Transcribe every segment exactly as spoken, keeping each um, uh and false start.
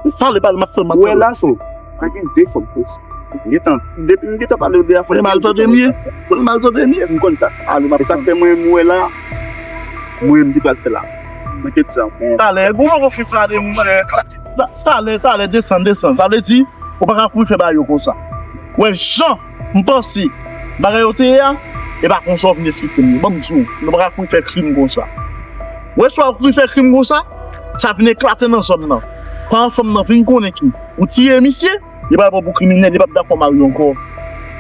Pale, pale, m ap tann, m ap tann. Ou wè la, so, pa gen de fòm posib. M gentan, depi m gentan pale w de afè. Ou mal tande m ye? Ou mal tande m ye? M konn sa. E sa k fè mwen, m wè la, mwen, m te pral fè la. Mwen te di sa. Talè, gwo gwo fi sa de mwen. Talè, talè, desann, desann. Sa vle di, ou pa ka kouri fè bagay yo konsa. Ou wè jan m panse bagay yo te ye a, e pa konsa w vin eksplike m yo. Ban m di w, nou pa ka kouri fè krim konsa. Ou wè si w al kouri fè krim konsa, sa vin eklate nan zòn nan. Paran fanm nan vin konnen ki ou tiye misye, li pral pran pou kriminèl, li p ap dakò mari ankò.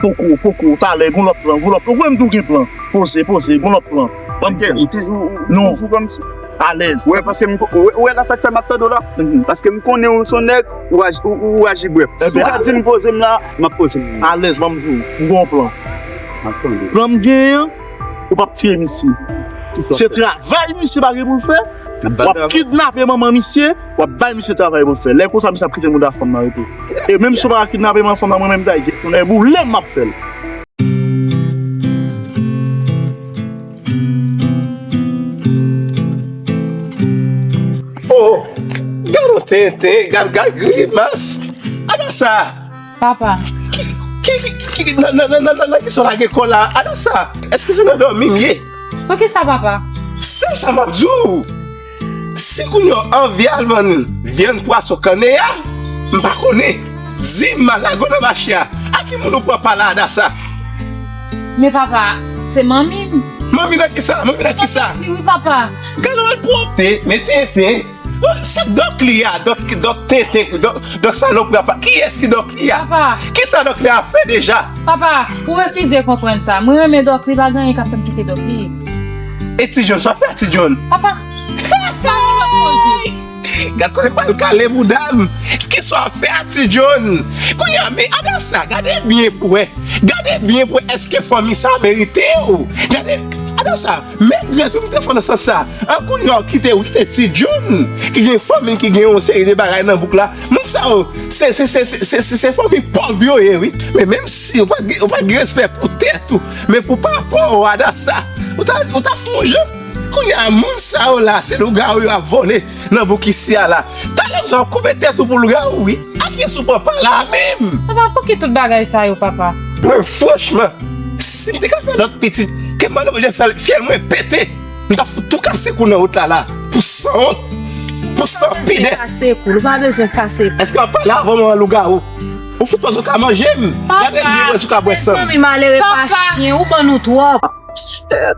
Poko, poko, talè, gon lòt plan, gon lòt plan. Ou kwè m di w gen plan? Poze, poze, gon lòt plan. Ban m di w. Ou toujou, ou toujou kòmsi. Alèz. Ou wè, paske m, ou wè, ou wè la sa k fè m ap tande w la? Paske m konnen ou se yon nèg, ou aji, ou, ou aji brèf. Si w ka di m poze m la, m ap poze m. Alèz, ban m di w, m gen yon plan. M ap tande. Plan m genyen an, ou p ap tiye misye. Se travay misye pa gen pou l fè. W ap kidnape manman misye, w ap bay misye travay pou l fè. Lè konsa, misye ap kite mouda fanm nan rete. E menm si w pa kidnape manman fanm nan, mwen menm, m ta gen kounye boule m ap fè l. Oh, gad yon tenten, gad, gad grimas. Adasa! Papa. Ki, ki, ki, ki, nan, nan, nan, nan, nan, nan ki sa w lage kò la? Adasa, èske se nan dòmi m ye? Poukisa, papa? Se sa m ap di w. Si kounye a w anvi al vann vyann pwason kanne a, m pa konnen. Di m, m al lage w nan mache a. A ki moun ou pran pa la, Adasa? Men papa, se manmi m. Manmi nan kisa? Manmi nan kisa? Wi, papa. Gade w al pwòpte, men tenten. Se dòk li a, dòk, dòk tenten, dòk, dòk salopri a. Kiyès ki dòk li a? Papa. Kisa dòk li a fè deja? Papa, ou refize konprann sa. Mwen renmen dòk li, pa gen anyen k ap fè m kite dòk li. E Ti John, sa w fè a Ti John? Papa, pale lòt koze. Gad kote pral kale bouda m. Kisa w ap fè a Ti John? Kounye a, men Adasa, gade byen pou wè. Gade byen pou wè èske fanmi sa a merite w. Gade, Adasa, men grenn tou m te fè nan sans sa. An kounye a w kite, w kite Ti John, ki gen fanmi, ki gen yon seri de bagay nan bouk la. Moun sa yo, se, se, se fanmi pòv yo ye, wi. Men menm si ou pa t gen, ou pa t gen respè pou tèt ou, men pou papa w, Adasa, ou ta, ou ta fè yon jan. Kounye a, moun sa yo la, se lougawou yo ap vole nan bouk isi a la. Talè ou sa w ap koupe tèt ou pou lougawou, wi. A kiyès ou pran pa la menm? Papa, pouki tout bagay sa yo, papa? Mwen, franchman, si m te ka fè lòt pitit, ke mande Bondye fè fyèl mwen pete, m ta fout tou kase kou nan wout la la. Pou sanwont, pou sanpidè. Ou pa bezwen kase kou, ou pa bezwen kase kou. Èske w ap pale avè m an lougawou? Ou fout panse w ka manje m? Gade m byen wè si w ka bwè san m. Mezanmi, malere pa chen, ou ban nou twòp.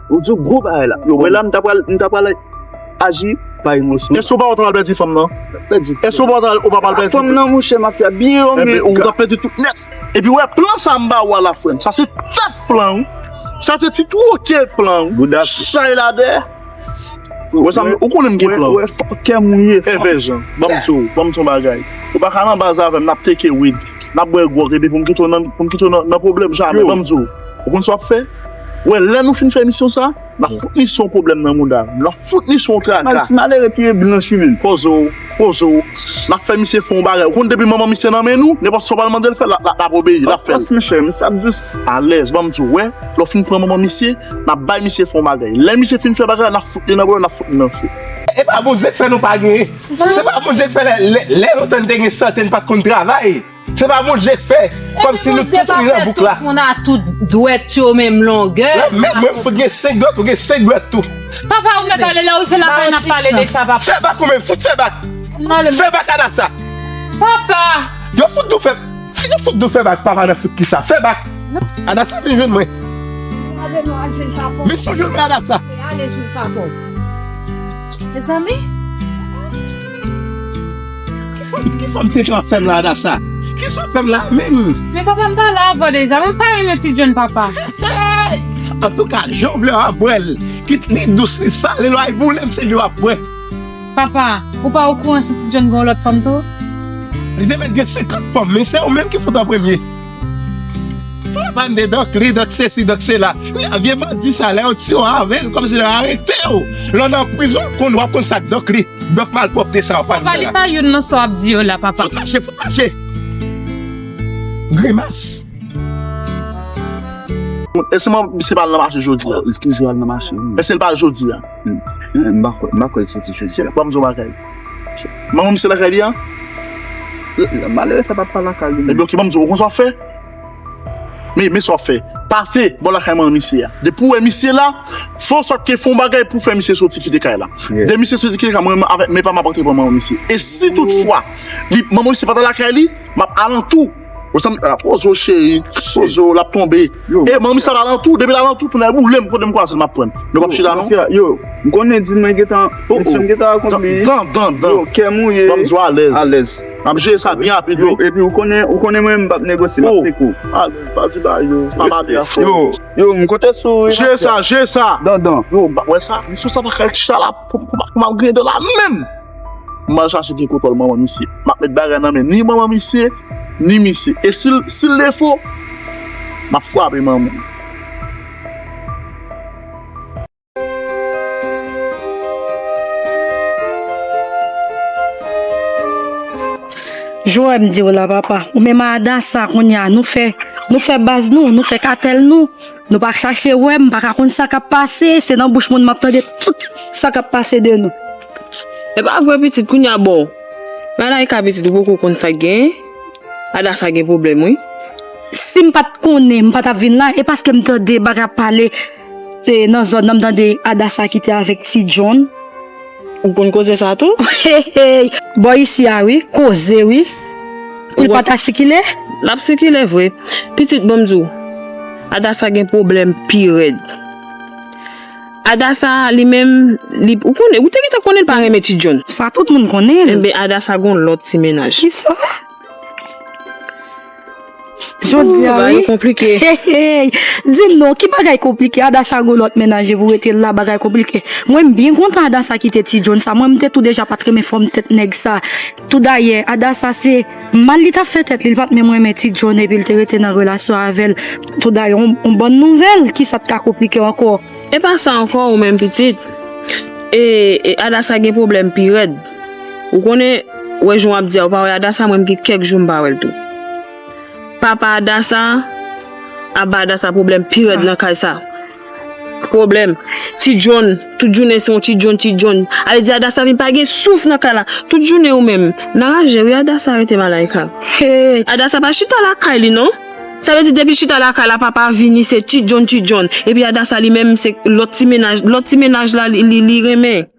Ou di w gwo bagay la. Yo, wè la, m ta pral, m ta pral aji pa emosyon. Èske w pa wè w ta pral pèdi fanm nan? Pèdi. Èske w pa pral, ou pa pral pèdi? Fanm nan, monchè, mafya, byen yo, men ou t ap pèdi tout nèt. Epi wè, plan sa m ba ou a la, frè m. Sa se tèt plan, wi. Sa se ti twoke plan, wi. Chay la dèyè. Wè sa, ou konnen m gen plan. Wè, wè, kè m ou ye. Evè jan, ban m di w, ban m di w yon bagay. Ou pa ka nan baz avè m, n ap teke wid, n ap bwè gwòg, epi pou m kite w nan, pou m kite w nan, nan pwoblèm, jamè, ban m di w. Ou konn sa w ap fè? Wè, lè nou fin fè misyon sa, n ap fout misye yon pwoblèm nan mouda, n ap fout misye yon traka. Mal ti malere pye blanch wi menm. Poze w, poze w. N ap fè misye fè yon bagay. Ou konn depi manman misye nan men nou, nenpòt sa w pral mande l fè, l ap, l ap, l ap obeyi, l ap fè l. Of course, monchè, misye ap jis alèz, ban m di w, wè. Lè w fin pran manman misye, n ap bay misye fè yon bagay. Lè misye fin fè bagay la, n ap fout li nan pwoblèm, n ap fout li nan cho. E pa Bondye k fè nou pa genyen. Se pa Bondye k fè lè, lè, lè lontan n te gen sante, n pa t konn travay. Se pa Bondye k fè. Kòmsi nou tout mouri nan bouk la. Epi Bondye pa fè tout moun a tout dwèt yo menm longè. Lanmèd, mwen m fout gen senk dwèt, ou gen senk dwèt tou. Papa, ou mèt ale la, ou se lakay n ap pale de sa, papa. Fè bak ou menm, fout fè bak. Fè bak Adasa. Papa. Yo fout nou fè, yo fout nou fè bak, papa nan fout kisa. Fè bak. Adasa vin jwenn mwen. Vin sou jwenn mwen, Adasa. Mezanmi. Ki fòm, ki fòm tenten w ap fè m la, Adasa? Kisa w ap fè m la menm? Men papa, m pale avè w deja. Mwen pa renmen Ti John, papa. Antouka, jan w vle w ap bwè l. Kit li dous, li sale, lè w ay boule m, se li w ap bwè. Papa, ou pa okouran si Ti John gen yon lòt fanm tou? Li te mèt gen senkant fanm, men se ou menm ki fout an premye. Ou ap pale de dòk li, dòk sesi, dòk sela. Wi, a vye bandi sa, lè yo tiye w avè l, kòmsi lè yo arete w, lè w nan prizon, konn w ap konn sa k dòk li. Dòk malpwòpte sa w ap pale la. Papa, li pa youn nan sa w ap di yo la, papa. Fout mache, fout mache. Grimas. Èske manman misye pa al nan mache jodi a? Li toujou al nan mache, wi. Èske l pa al jodi a? M pa kwè, m pa kwè l soti jodi a. Ban m di w yon bagay. Manman misye lakay li a? Malere sa pa pale lakay li. Ebyen, oke, ban m di w, ou konn sa w ap fè? Men, men sa w ap fè. Pase bò lakay manman misye a. Depi w wè misye la, fè yon sòt ke fè yon bagay pou fè misye soti kite kay la. Depi misye soti kite kay la, mwen menm avèk men pa m ap antre pran manman misye. E si toutfwa, li, manman misye pa t lakay li, m ap alantou. Ou sanm, ah, poze w cheri, poze w, l ap tonbe. E manman misye ap alantou, depi l alantou, tounen boule m, kote m kwaze l, m ap pran. Nou p ap chita non. Yo, m konnen di mwen gentan, mesye m gentan rakonte li. Dan, dan, dan. Yo, kè mouye. Ban m di w alèz. Alèz. M ap jere sa byen rapid wi. Epi ou konnen, ou konnen mwen m p ap negosye, m ap peko. Alèz, pa di ba yo, pa mande afè. Yo, yo, m konte sou ou wi. Jere sa, jere sa. Dan, dan. Yo, wè sa, misye sa pa kal chita la pou m ap griyen dan la menm. M al chache gen kontwòl manman misye. M ap met bagay nan men ni manman misye, ni misye. E si l, si l defo, m ap frape manman. Jan w wè m di w la, papa, ou menm a Adasa, kounye a, nou fè, nou fè baz nou, nou fè katèl nou. Nou pa chache wè m, m pa ka konn sa k ap pase, se nan bouch moun m ap tande tout sa k ap pase de nou. E pa vre pitit, kounye a bon. Malayika pitit, ou poko konn sa k genyen? Adasa gen pwoblèm wi. Si m pa t konnen, m pa t ap vin la, e paske m tande bagay ap pale, e, nan zòn nan, m tande Adasa kite avèk Ti John. Ou konn koze sa tou? Hey, hey. Bò isi a wi, koze wi. Li pa ta sikile? L ap sikile vre. Pitit, ban m di w, Adasa gen pwoblèm pi rèd. Adasa li menm, li, ou konnen, ou te gentan konnen l pa renmen Ti John. Sa tout moun konnen l. Enben, Adasa gon lòt ti mennaj. Kisa? Jodi a wi. Bagay yo konplike. Hey, hey. Di m non, ki bagay konplike? Adasa gon lòt mennaj, epi w rete la, bagay konplike. Mwen, m byen kontan Adasa kite Ti John sa. Mwen, m te tou deja pa t renmen fòm tèt nèg sa. Tou dayè, Adasa se mal li t ap fè tèt li, li pa t menm renmen Ti John epi l te rete nan relasyon avè l. Tou dayè, on, on bòn nouvèl, kisa t ka konplike ankò? E pa sa ankò, ou menm pitit. E, e Adasa gen pwoblèm pi rèd. Ou konnen, wè jan w ap di a, ou pa wè Adasa, mwen m gen kèk jou m pa wè l tou. Papa Adasa ap ba Adasa pwoblèm pi rèd nan kay sa. Pwoblèm. Ti John, tout jounen se yon Ti John, Ti John. Ale di Adasa vin pa gen souf nan kay la. Tout jounen ou menm. Nan raje wi Adasa rete Malayika. Hey. Adasa pa chita lakay li non. Sa vle di depi chita lakay la papa vini se Ti John, Ti John. Epi Adasa li menm se lòt ti mennaj, lòt ti mennaj la li, li, li renmen.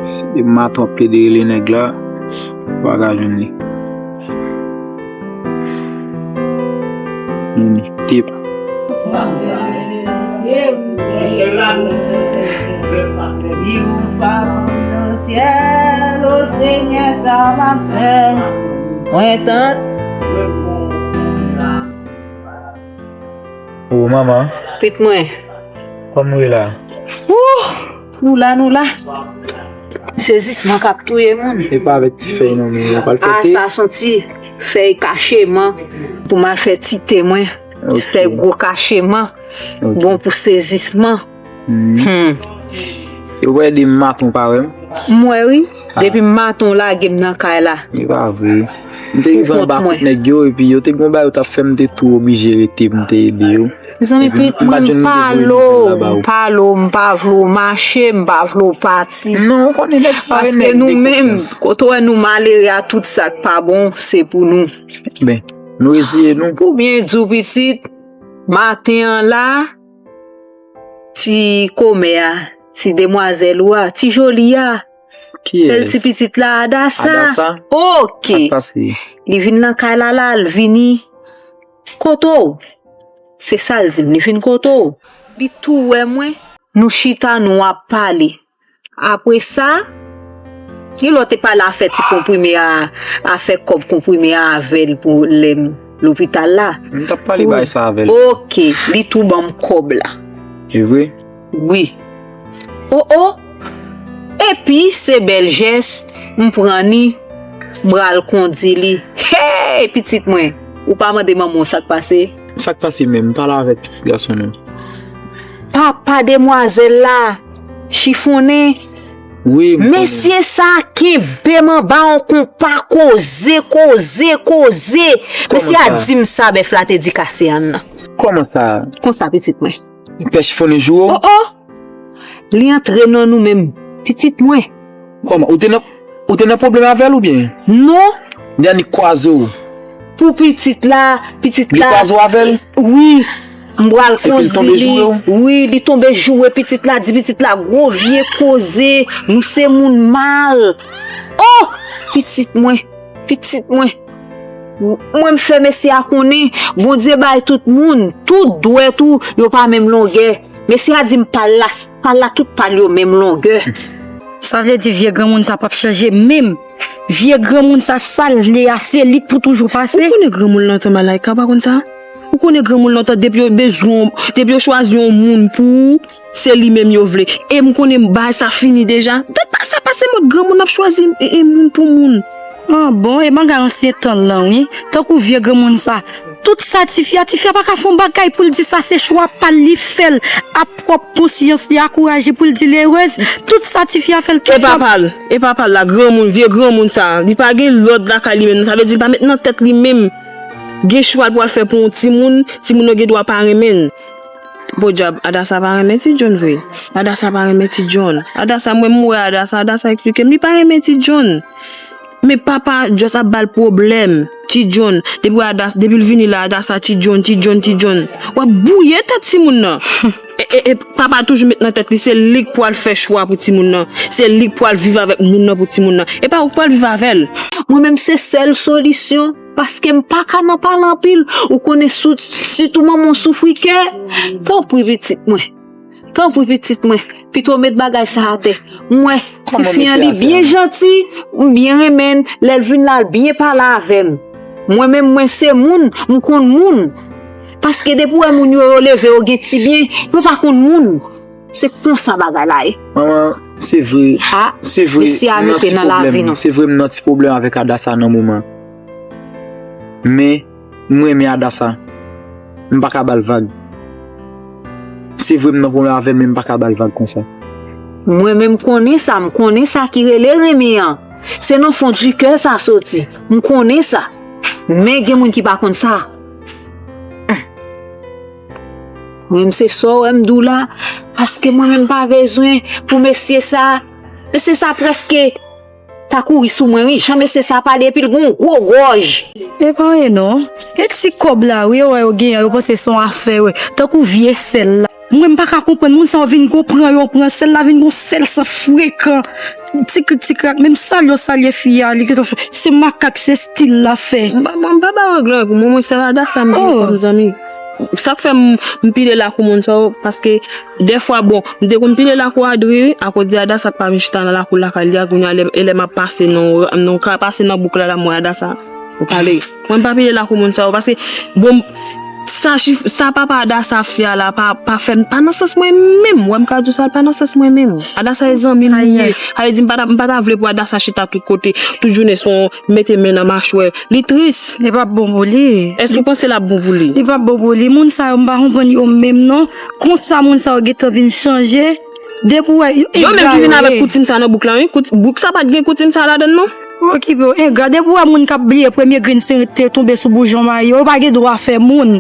Si de maton ap plede rele nèg la, ou pa ka jwenn li. Mounite pa. Mwen tann. O manman. Pit mwen. Kòman w ye la? Wouh! Nou la, nou la. Sezisman k ap touye moun. E pa avèk ti fèy non, men yo pral fè te. A, sa se yon ti fèy kacheman pou m al fè ti te mwen. Ti fèy gwo kacheman. Bon pou sezisman. Hmm. Yo wè de maton pa wè m. M wè wi. Depi maton lage m nan kay la. E pa vre. M te rive anba kot nèg yo, epi yo te gon bagay yo t ap fè, m te tou oblije rete pou m te ede yo. Mezanmi, pit mwen, m pa lo, m pa lo, m pa vle w mache, m pa vle w pati. Non, ou konnen nèg sa yo, paske nou menm, kote w wè nou malere a, tout sa k pa bon, se pou nou. Ben, nou reziye nou. Pou byen di w, pitit, maten an la, ti komè a, ti demwazèl ou a, ti joli a, bèl ti pitit la, Adasa. Adasa? Oke. Sa k pase? Li vin nan kay la, la, l vini kote w. Se sa l di m, li vin kote w. Li tou wè mwen. Nou chita, nou ap pale. Apre sa, gen lè w te pale afè ti konprime a, afè kòb konprime a avè l pou lè m lopital la. M t ap pale bagay sa avè l. Oke, li tou ban m kòb la. E vre? Wi. O, o! Epi se bèl jès, m pran li, m pral kondi li. Hey, pitit mwen, ou pa mande manman w sa k pase? Sa k pase menm? M pale avèk pitit gason nou. Papa demwazèl la, chifonnen. Wi, m konnen. Mesye sa kenbe m anba yon konpa, koze, koze, koze. Mesye a di m sa bèf la te di kase a nan. Kòman sa? Konsa, pitit mwen. Pè chifonnen joure w? O, o! Li antre nan nou menm, pitit mwen. Kòman? Ou te nan, ou te nan pwoblèm avè l oubyen? Non. Li annik kwaze w? Pou pitit la, pitit la. Li kwaze w avè l? Wi. M pral kondi li. Wi, li tonbe joure pitit la, di pitit la gwo vye koze, nou se moun mal. Oh! Pitit mwen, pitit mwen. Mwen m fè mesye a konnen, Bondye bay tout moun, tout dwèt ou, yo pa menm longè. Mesye a di m pal la, pal la tout pal yo menm longè. Sa vle di vye granmoun sa p ap chanje menm. Vye granmoun sa, sa l ye a, se li k pou toujou pase. Ou konnen granmoun lontan, Malaika, pa konn sa? Ou konnen granmoun lontan, depi yo bezwen, depi yo chwazi yon moun pou ou, se li menm yo vle. E m konnen bagay sa fini deja. Dat pa sa pase mòd granmoun ap chwazi e, e moun pou moun. Ah bon, e bagay ansyen tan lan, wi. Tankou vye granmoun sa. Tout sa tifi a, tifi a pa ka fè yon bagay pou l di sa se chwa pa l, li fè l. Ap pwòp konsyans li akouraje pou l di l erez. Tout sa tifi a fè l, tout chwa. E papa l, e papa l la, granmoun, vye granmoun sa. Li pa gen lòd lakay li menm. Sa vle di li pa met nan tèt li menm. Gen chwa l pral fè pou yon timoun, timoun nan gen dwa pa renmen l. Podyab, Adasa pa renmen Ti John vre. Adasa pa renmen Ti John. Adasa, mwen m wè Adasa, Adasa eksplike m, li pa renmen Ti John. Men papa just ap ba l pwoblèm. Ti John, depi Adasa, depi l vini la, Adasa, Ti John, Ti John, Ti John. W ap bwouye tèt timoun nan. E, e, e papa toujou met nan tèt li, se li k pral fè chwa pou timoun nan. Se li k pral viv avèk moun nan pou timoun nan. E pa ou k pral viv avè l. Mwen menm se sèl solisyon. Paske m pa ka nan pale anpil. Ou konnen sou, sitou manman w soufri kè. Tanpri pitit mwen. Tanpri pitit mwen. Pito w met bagay sa atè. M wè tifi an li byen janti, m byen renmen l. Lè l vin la, l byen pale avè m. Mwen menm, mwen se moun, m konn moun. Paske depi w wè moun yo, yo leve, yo gen ti byen, yo pa konn moun. Se konsa bagay la ye. Manman, se vre. Ha, se vre, mesye a mete nan lavi nou. Se vre, m nan ti pwoblèm avèk Adasa nan moman. Men, m renmen Adasa. M pa ka ba l vag. Se vre, m nan pwoblèm avè l, men m pa ka ba l vag konsa. Mwen menm, m konnen sa, m konnen sa ki rele renmen an. Se nan fon di kè sa soti. M konnen sa. Men gen moun ki pa konn sa. Mwen menm se sa w wè m di w la, paske mwen menm pa bezwen pou mesye sa. Mesye sa prèske ta kouri sou mwen, wi. Jan mesye sa pale, epi l gen yon gwo gòj. E pa anyen non. E ti kòb la, wi, yo wè yo genyen, yo panse se yon afè, wi. Tankou vye sèl la. Mwen, m pa ka konprann moun sa yo vin gon pran yo pran sèl la, vin gon sèl sa frekan. Tikrik, tikrak, menm salye w salye fi a, li gentan fè. Se makak, se stil l ap fè. M pa, m pa ba regle pou mwen, mwen sèl Adasa m gen kòm zanmi. Sa k fè m, m pile lakou moun sa yo, paske dèfwa, bon, m te konn pile lakou Adri, wi, akoz de Adasa k pa vin chita nan lakou lakay li a, kounye a, lè, e lè m ap pase nan, nan ka pase nan bouk la, la, m wè Adasa. Ou pale. Mwen m pa pile lakou moun sa yo, paske, bon, sa chif, sa papa Adasa ap fè a la, pa, pa fè m, pa nan sans mwen menm. Wè m ka di w sa, pa nan sans mwen menm. Adasa e zanmi m li ye. Sa vle di m pa ta, m pa ta vle pou Adasa chita tout kote, tout jounen se yon mete men nan machwè. Li tris. Li p ap bon pou li. Èske w panse l ap bon pou li? Li p ap bon pou li. Moun sa yo, m pa konprann yo menm non. Konsa moun sa yo gentan vin chanje. Depi w wè, yo menm ki vin avèk koutim sa nan bouk la, wi. Kout-, bouk sa pa t gen koutim sa ladann, non. Okipe w, engra. Depi w wè moun k ap bliye premye grenn seren te tonbe sou boujon mayi yo, yo pa gen dwa fè moun.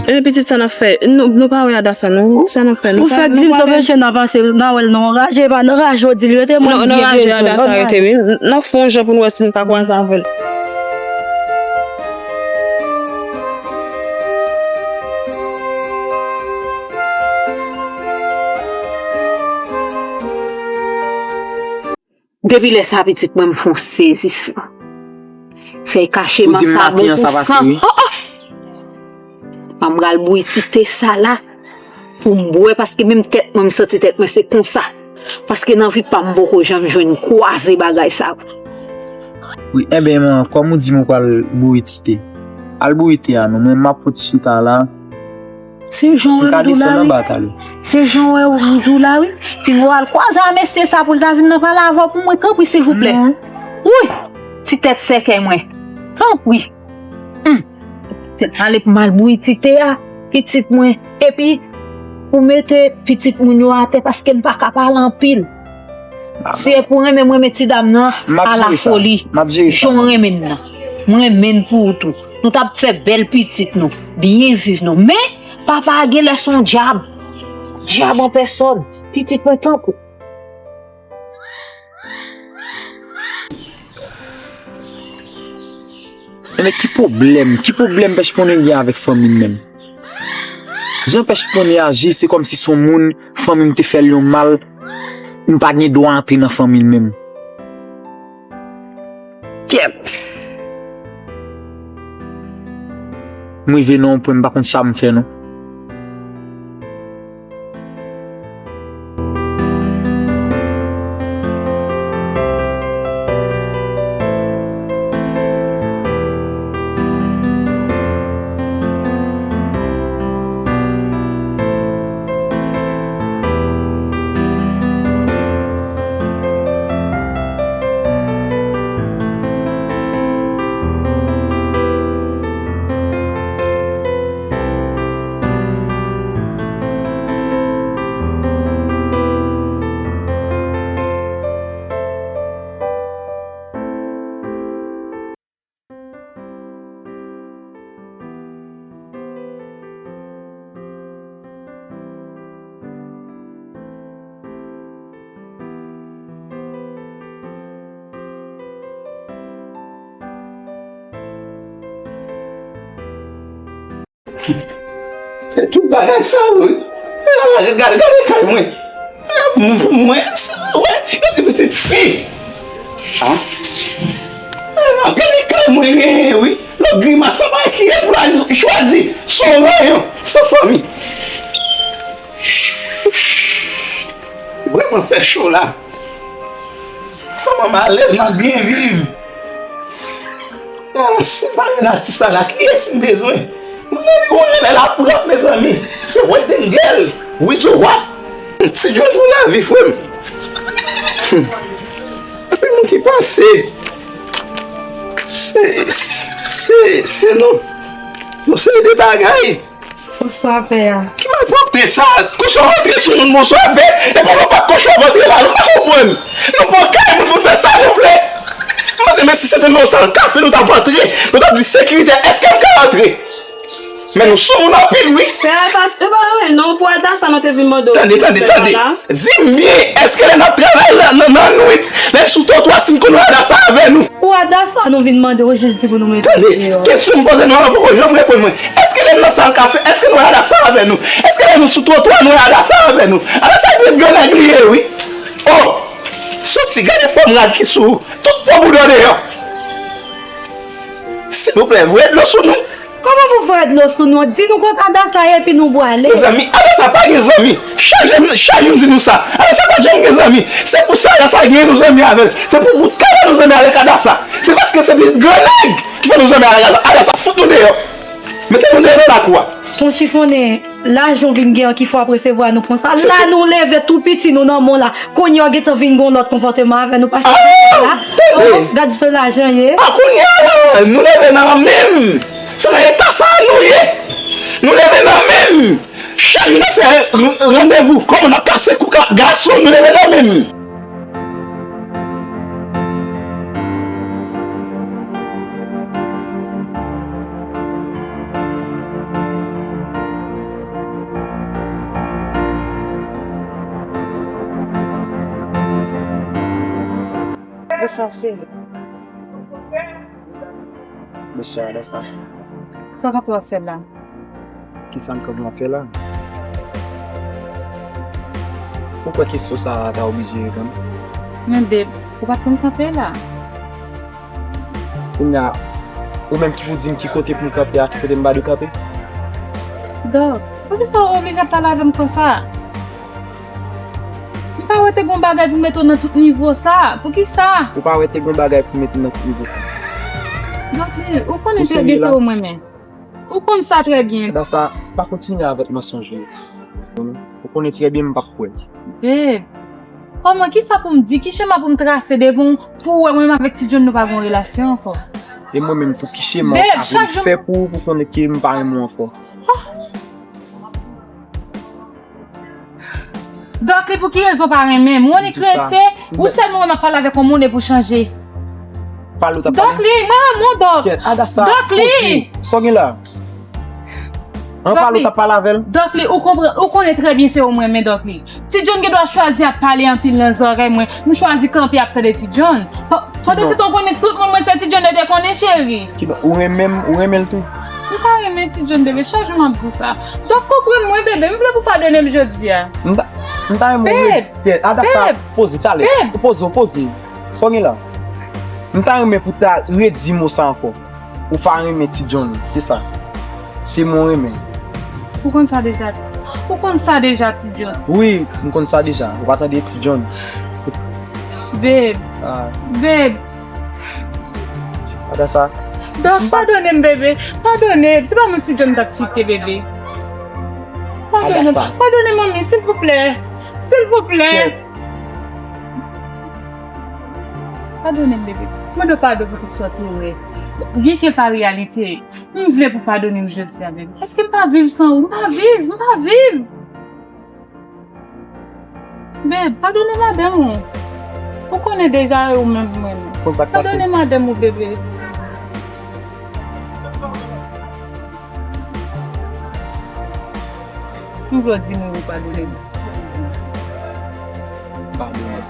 E pitit sa n ap fè? Nou, nou pa wè Adasa, non. Sa n ap fè? Nou fèk di m sou peche n a pase, n a wè l nan yon raje, e pa nan raje w di l rete, mwen m byen bezwen l. Nan raje Adasa rete, wi. N ap fè yon jan pou n wè si n ka kwaze avè l. Depi lè sa, pitit mwen, m fè yon sezisman. Fèy kacheman sa bon pou san. Oh, oh! An m pral bouyi ti te sa la pou m bwè, paske menm tèt mwen, m santi tèt mwen se konsa. Paske nan vi pa m, m poko janm jwenn kwaze bagay sa. Wi, enben, kòm ou di m ou pral bouyi ti te, al bouyi te a non, mwen m ap fouti chita la. Se jan w wè m di w la, wi. Se jan w wè m di w la, wi. Pi w al kwaze a mesye sa pou l ta vin nan pale avè w pou mwen, tanpri, silvouplè. Wi! Ti tèt sèkèy mwen. Tanpri. Hum. Ale pou m al bouyi ti te a, pitit mwen. Epi, pou mete pitit moun yo atè, paske m pa ka pale anpil. Se pou renmen m renmen ti dam nan alafoli. Jan w renmen n nan. M renmen n pou ou tou. Nou t ap fè bèl pitit nou. Byen viv nou. Men, papa a genlè se yon dyab. Dyab an pèsòn. Pitit mwen tanpri. Men ki pwoblèm, ki pwoblèm Pèch Fonnen gen avèk fanmi m menm? Jan Pèch Fonnen aji, se kòmsi se yon moun, fanmi m te fè l yon mal, m pa gen dwa antre nan fanmi l menm. Kèt! M rive nan yon pwen, m pa konn sa m fè non. Se tout bagay sa yo, wi. Gade, gade, gade kay mwen. Mwen, mwen, wè, yo di pitit fi. Ah. Gade kay mwen genyen, wi. Lòt grimas sa pa kiyès pou la chwazi. Son rayon, san fanmi. Vrèman fè cho la. Kòman m alèz, m ap byen viv. Ah, si m pa jwenn atis sa la, kiyès m bezwen? M nan yon revè la pou lòt, mezanmi. Se Wendengèl, Wizo Wap. Ti John pou lavi, frè m. Anpil moun ki pase. Se, se, se non. Yon seri de bagay. Bonswa, pè a. Ki malpwòpte sa? Kochon rantre sou nou, bonswa, pè. E pa, pa kochon rantre la, nou pa konprann. Nou pran kay moun pou fè sa nou vle. Mwen se, men si se te nan sal kafe nou t ap antre, nou t ap di sekiritè, èske m ka antre? Men nou sou moun anpil, wi. Pè a, pa, e pa wè, non, pou Adasa nou te vin mande w. Tande, tande, tande. Di m byen, èske lè n ap travay la, nan, nan nwit, lè n sou twotwa, si n konn wè Adasa avè nou? Pou Adasa nou vin mande w jis di pou nou mete l deyò. Tande, kesyon m poze nou an poko janm reponn mwen. Èske lè n nan sal kafe, èske nou wè Adasa avè nou? Èske lè nou sou twotwa, nou wè Adasa avè nou? Adasa se grenn nèg li ye, wi. Oh! Soti, gade fòm rad ki sou ou. Tout po bouda deyò. Silvouplè, voye dlo sou nou. Kòman pou voye dlo sou nou? Di nou kote Adasa ye epi nou pwale. Mezanmi, Adasa pa gen zanmi. Chak jou, chak jou m di nou sa. Adasa pa janm gen zanmi. Se pou sa Adasa gen nou zanmi avè l. Se pou bout kale nou zanmi avèk Adasa. Se paske se pitit grann nèg ki fè nou zanmi avèk Adasa. Adasa fout nou deyò. Mete nou deyò nan lakou a. Ton Chifonnen, lajan w vin gen an ki fè w ap resevwa nou konsa. La nou leve tou piti nou nan men w la. Kounye a w gentan vin gen yon lòt konpòteman avè nou, pa chita la. Oh, gad jan lajan ye. A kounye a la, nou leve nan men m. Se nan eta sa a nou ye. Nou leve nan men m. Chak jou n ap fè randevou. Kòman n ap kase kou gason, nou leve nan men m. Mesye Adasa. Sa w kanpe w ap fè la? Kisa m kanpe m ap fè la? Ou kwè kesyon sa a ta oblije reponn? Men beb, ou pa t konn kanpe la. Kounye a, ou menm ki pou di m ki kote pou m kanpe a, ki kote m pa dwe kanpe? Dòk, poukisa w oblije ap pale avè m konsa? M pa wè te gon bagay pou mete w nan tout nivo sa. Poukisa? Ou pa wè te gon bagay pou mete w nan tout nivo sa. Dòk li, ou konnen trè byen se ou mwen men. Ou konn sa trè byen. Adasa, pa kontinye avèk mansonj ou yo. Ou konnen trè byen m p ap kwè. Beb, kòman, kisa pou m di? Ki chema pou m trase devan w pou w wè mwen menm avèk Ti John nou pa gen yon relasyon ankò? E mwen menm tou, ki chema w ta vle m fè pou ou, pou konnen ke m pa renmen w ankò? Dòk li, pou ki rezon w pa renmen m? Ou annik rete, ou sèlman wè m ap pale avèk yon moun epi w chanje. Dòk li, mwen renmen w, Dòk. Dòk li. Sa w gen la? An pale, ou t ap pale avè l? Dòkli, ou konprann, ou konnen trè byen se ou m renmen, Dòkli. Ti John gen dwa chwazi ap pale anpil nan zòrèy mwen, m chwazi kanpe ap tande Ti John. Pa- Pandan se tan, ou konnen tout moun mwen se Ti John, dede konnen, cheri. Kidonk, ou renmen m, ou renmen l tou? M pa renmen Ti John, bebe, chak jou m ap di w sa. Dòk, konprann mwen, bebe, m vle pou padone m jodi a. M ta, m ta renmen w redi, Adasa, poze, talè. Ou poze, ou poze. Sa w gen la? M ta renmen pou ta redi mo sa ankò. Ou pa renmen Ti John, se sa. Se mwen w renmen. Ou konn sa deja. Ou konn sa deja, Ti John. Wi, m konn sa deja. Ou pa tande Ti John. Babe. Ah. Babe. Adasa. Dòk, padone m, bebe. Padone. Se pa non Ti John m t ap site, bebe. Padone m. Adasa. Padone, manmi, silvouplè. Silvouplè. Padone m, bebe. Mande w padon pou tout sa w te wè. Byenke sa reyalite, m vle pou w padone m jodi a, bebe. Paske m pa viv san ou. M pa viv, m pa viv. Bebe, padone madanm ou. Ou konnen deja e ou menm mwen. Padone madanm ou, bebe. M vle w di mwen ou padone m. Padone.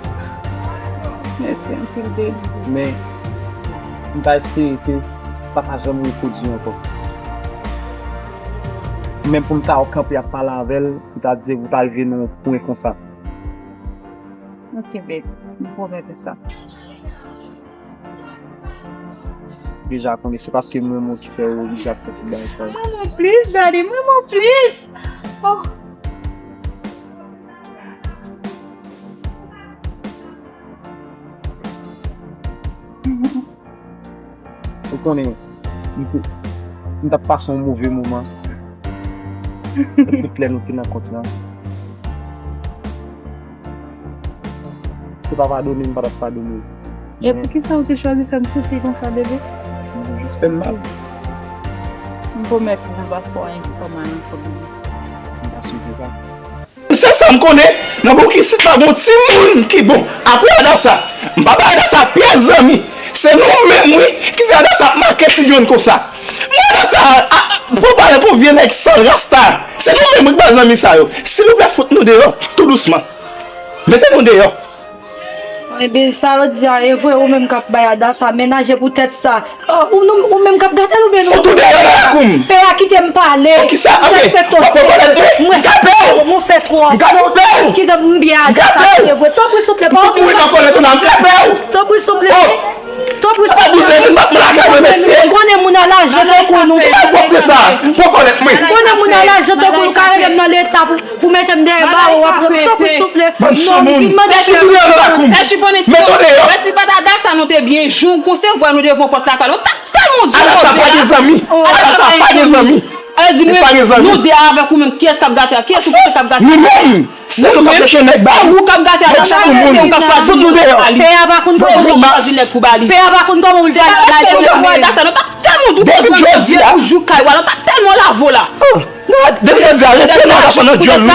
Mèsi anpil, baby. Men, m ta espere ke sa pa janm repwodui ankò. Menm pou m ta kanpe ap pale avè l, pou ta di, pou ta rive nan yon pwen konsa. Ok, babe. M pwomèt ou sa. Deja konnen se paske m renmen w ki fè w oblije ap fè tout bagay sa yo. M renmen w plis, daddy, m renmen w plis. Oh. Ou konnen, m te, m t ap pase yon move moman. Tout lè nou te nan kont lan. Se pa padone m pa t ap padone w. E poukisa ou te chwazi fè m soufri konsa, bebe? Ou jis fè m mal. M pwomèt ou m p ap fè w anyen ki fè w mal ankò, bebe. M pa swete sa. Se sa m konnen, nan bouk isit la, gon timoun ki bon. Apre Adasa, m pa bay Adasa pyès zanmi. Se nou menm, wi, ki fè Adasa ap make Ti John konsa. Mwen, Adasa, a, a, fò pale pou vye nèg san rasta. Se nou menm, wi, ki bay zanmi sa yo. Silvouplè, fout nou deyò, tou dousman. Mete nou deyò. Ebyen, sa yo di a, e vre, ou menm k ap bay Adasa menaje pou tèt sa. Oh, ou, nou, ou menm k ap gate l oubyen nou? Fout ou deyò nan lakou m. Pè a kite m pale. Pou kisa? M respekte w. M respekte w. M fè twòp. Kite m byen Adasa, se vre. Tanpri, souple, pa okipe m. Tanpri, souple. Tanpri, souple. Ou konnen moun a lajan tankou nou. Ou konnen moun a lajan tankou nou ka rele m nan leta pou Pou mete m dèyè bawo, w ap rele, tanpri, souple. Non, m fin mande pè. Mete w deyò. Mèsi pa t Adasa, nou te byen jou, konse vwa nou devan pòt lakay. Nou t ap tèlman di Adasa pa gen zanmi. Adasa pa gen zanmi. Li pa gen zanmi. Nou de avèk ou menm, kiyès k ap gate a? Kiyès ou panse k ap gate a? Nou menm. Se nou k ap chèche nèg ba. Ou k ap gate Adasa. Fout nou deyò. Pè a pa konn kòman pou l chwazi nèg pou ba li. Pè a pa konn kòman pou l chwazi nèg. Adasa, nou t ap tèlman di w pou jou kay w la, nou t ap tèlman lave w la. Depi jodi a, retire non Adasa nan dyòl nou.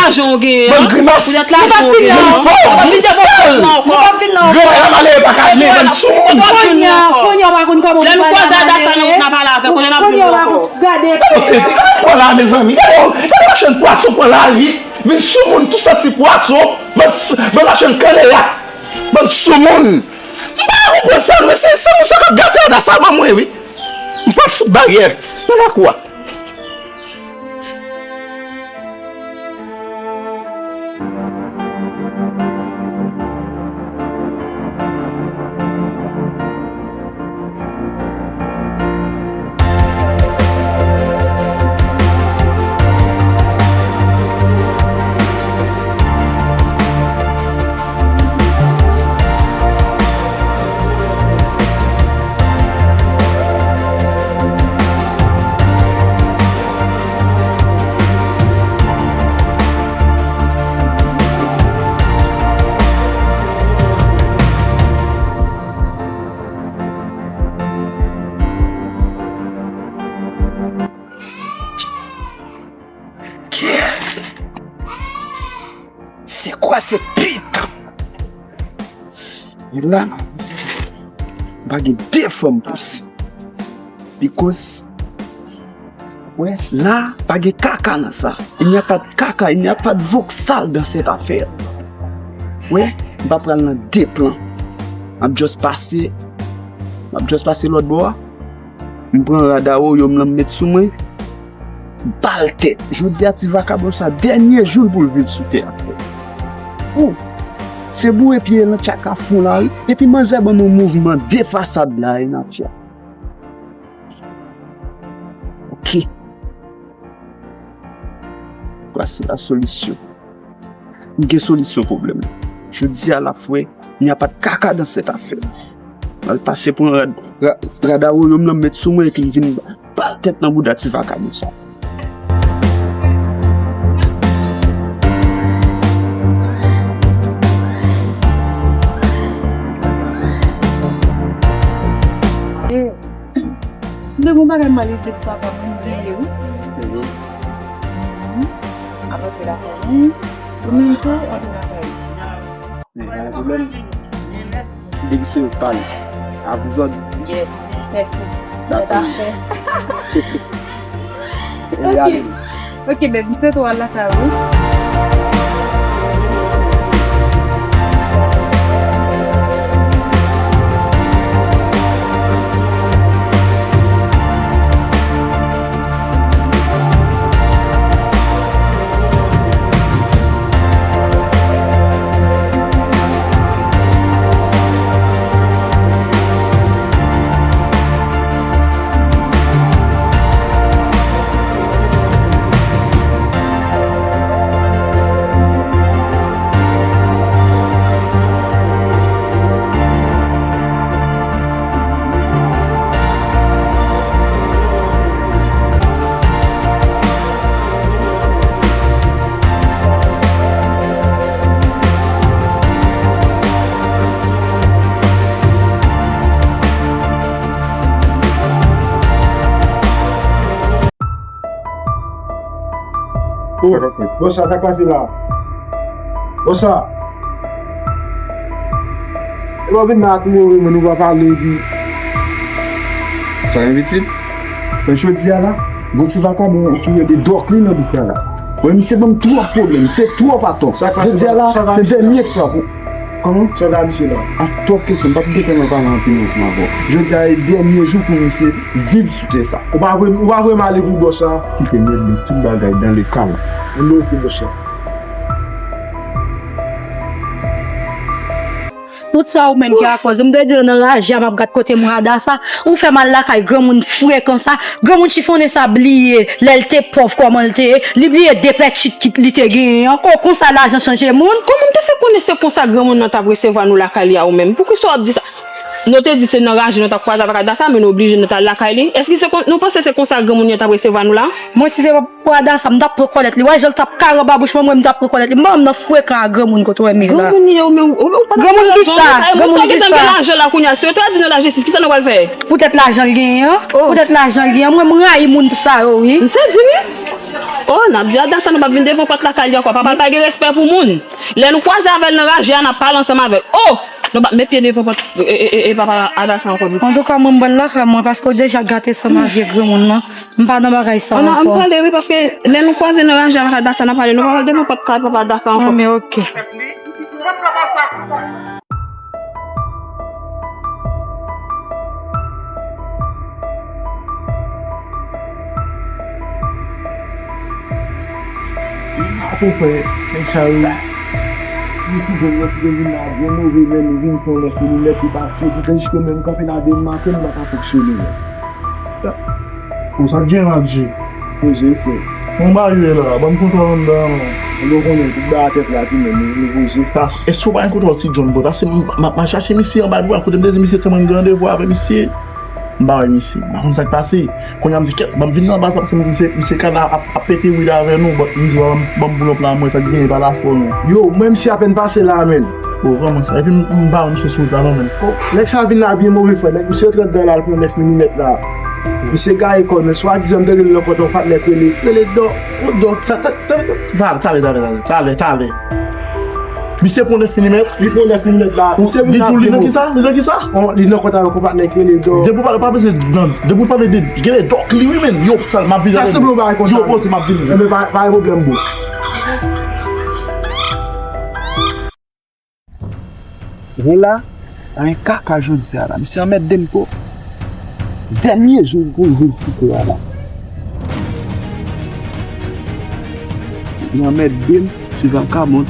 Bann grimas. Nou p ap fin la ankò. Nou p ap fin la ankò. Granmè a malere pa ka vle bann soumoun. Kounye a, kounye a w pa konn kòman w pale a malere. Kounye a w pa konn, gade. Gade, gade pran la, mezanmi. Gade, gade machann pwason pran lari. Vin soumoun, tou santi pwason. Bann, bann machann kanlera. Bann soumoun. M pa konprann sa, non, men se, se moun sa k ap gate Adasa ban mwen, wi. M p ap fout baryè nan lakou a. C'est quoi ce putain? E la, m pa gen de fanm posib. Because Wè, la, pa gen kaka nan sa. Il n'y a pas de caca, il n'y a pas de voksal dans cette affaire. Wè, m pa pral nan de plan. M ap just pase, m ap just pase lòt bò a. M pran rad a woyòm lan m met sou mwen. Bal tèt. Jodi a ti vakabon sa dènye jou l pou l viv sou tè a. Ou, se boure pye nan tchaka fon la wi. Epi manzè ban m yon mouvman de fasad la e nan fya. Ok. Voici la solution. M gen solisyon pwoblèm. Jodi a la fwe, il n'y a pas de caca dans cette affaire. M al pase pran rad, ra- rad a woyòm nan m met sou mwen epi m vin bal tèt nan bouda ti vakabon sa. M te gon bagay m ale di papa m, m bliye wi. Mhm. Ap antre lakay mwen. Ou menm tou, antre lakay ou. Men pa gen pwoblèm. Depi se ou k pale. A pou zòd. Yes. Mèsi. Dakò. Sèt afè. Ok. Ok, baby, se tou al lakay ou. Bon, sa k ap pase la? Bon, sa. Lè w vin la ak move, men nou pa pale epi. Sa gen pitit? Men jodi a la, gon ti vakabon ki rele Dòk li nan bouk la la. Bon, misye ban m twòp pwoblèm, se twòp atò. Jodi a la, se dènye fwa pou. Kòman? Sa w gade misye la? A, twòp kesyon, m pa t gentan nan pale anpil ansanm avè w. Jodi a e dènye jou pou misye viv sou tè sa. Ou pa vle, ou pa vle m ale pou bòs la? Kite m regle tout bagay dans le calme. Ann oke bòs la. Tout sa ou menm ki akoz. M te di w nan raje a m ap gad kote mwen Adasa. Ou fè m al lakay granmoun frekan sa. Granmoun chifonnen sa bliye lè l te pòv kòman l te ye. Li bliye de pè tchit ki li te genyen an. O konsa lajan chanje moun. Kòman m te fè konnen se konsa granmoun nan t ap resevwa nou lakay li a ou menm? Poukisa w ap di sa? Nou te di se nan raje nou t ap kwaze avèk Adasa, men nou oblije nou t al lakay li. Èske se kon, nou panse se konsa granmoun yo t ap resevwa nou la? Mwen si se Pou Adasa, m t ap pran kòlèt li. Wè jan l t ap karanbabouch mwen, mwen, m t ap pran kòlèt li. M pa konn nan frekan ak granmoun kote w wè m ye la. Granmoun ye ou menm, ou, ou pa t ap gen rezon. Granmoun kisa? Granmoun kisa? Gen lajan la kounye a, si yo ta di nou lajistis, kisa nou pral fè? Poutèt lajan l genyen an? Oh. Poutèt lajan l genyen an. Mwen, m rayi moun pou sa yo, wi. M sezi, wi. Oh, n ap di Adasa nou p ap vin devan pòt lakay li ankò. Papa l pa gen respè pou moun. Lè nou kwaze avè l nan raje a, n ap pale ansanm avè l. Oh! Nou p ap met pye devan pòt, e, e, e, e papa Adasa ankò. Antouka, mwen, m pral lakay mwen, paske w deja gate san m ak vye granmoun nan. M pa nan bagay sa ankò. Ann, ann prale, wi, paske lè nou kwaze nan raje avèk Adasa, n ap pale, nou pa pral devan pòt kay papa Adasa ankò. An, men oke. Ape frè, nèg sa yo, nou ti jèn, nou ti jèn vin la, byen move, men nou vin pran lè sou linèt, li pati, epi jan jis ke menm kanpe la de maten, nou pa ka fonksyone, men. Bon, sa k gen la, Dji? Poze, frè. Mwen ba yo la, ban m kontan anndan an. Ou konnen, tout bagay tèt la tou menm, nou, nou poze. Pas, èske w pa gen kontwòl ti John, bro? Paske m, m, m ap chache misye anba bwa, kote m te di misye te mwen gen randevou avè misye. M pa wè misye. M pa konn sa k pase. Kounye a m di, kèt, ban m vin nan baz la, paske misye, misye ka la ap, ap pete wid avè nou, but m di, ban m, ban m pull up la, mwen sa k genyen pa la fò, non. Yo, mwen misye apèn pase la, menn. Oh, kòman sa? Epi m, m pa wè misye sou wout la non, menn. Oh, nèg sa vin la byen move, frè. Nèg misye antre anndan la, l pran nèf milimèt la. Misye gaye kò l, men swadizan m tande l nan pòt yon patnè k rele, rele Dò, oh, Dò, ta, ta, ta, ta, talè, talè, talè, talè, talè, talè. Misye pran nèf milimèt. Li pran nèf milimèt la. Ou se li tou, li nan ki sa? Li nan ki sa? Li nan kontak avèk yon patnè ki rele Dò. Depi w pale, pa bezwen nan. Depi w pale de, gen de Dòk li, wi, men. Yo, sal, m ap vini avè nou. Yo, poze, m ap vini. Enben, pa, pa gen pwoblèm, bro. Jan la, pa gen kaka jodi a la. Misye anmède m twòp. Dènye jou pou jou sou tè a la. Li anmède m, se vagabon.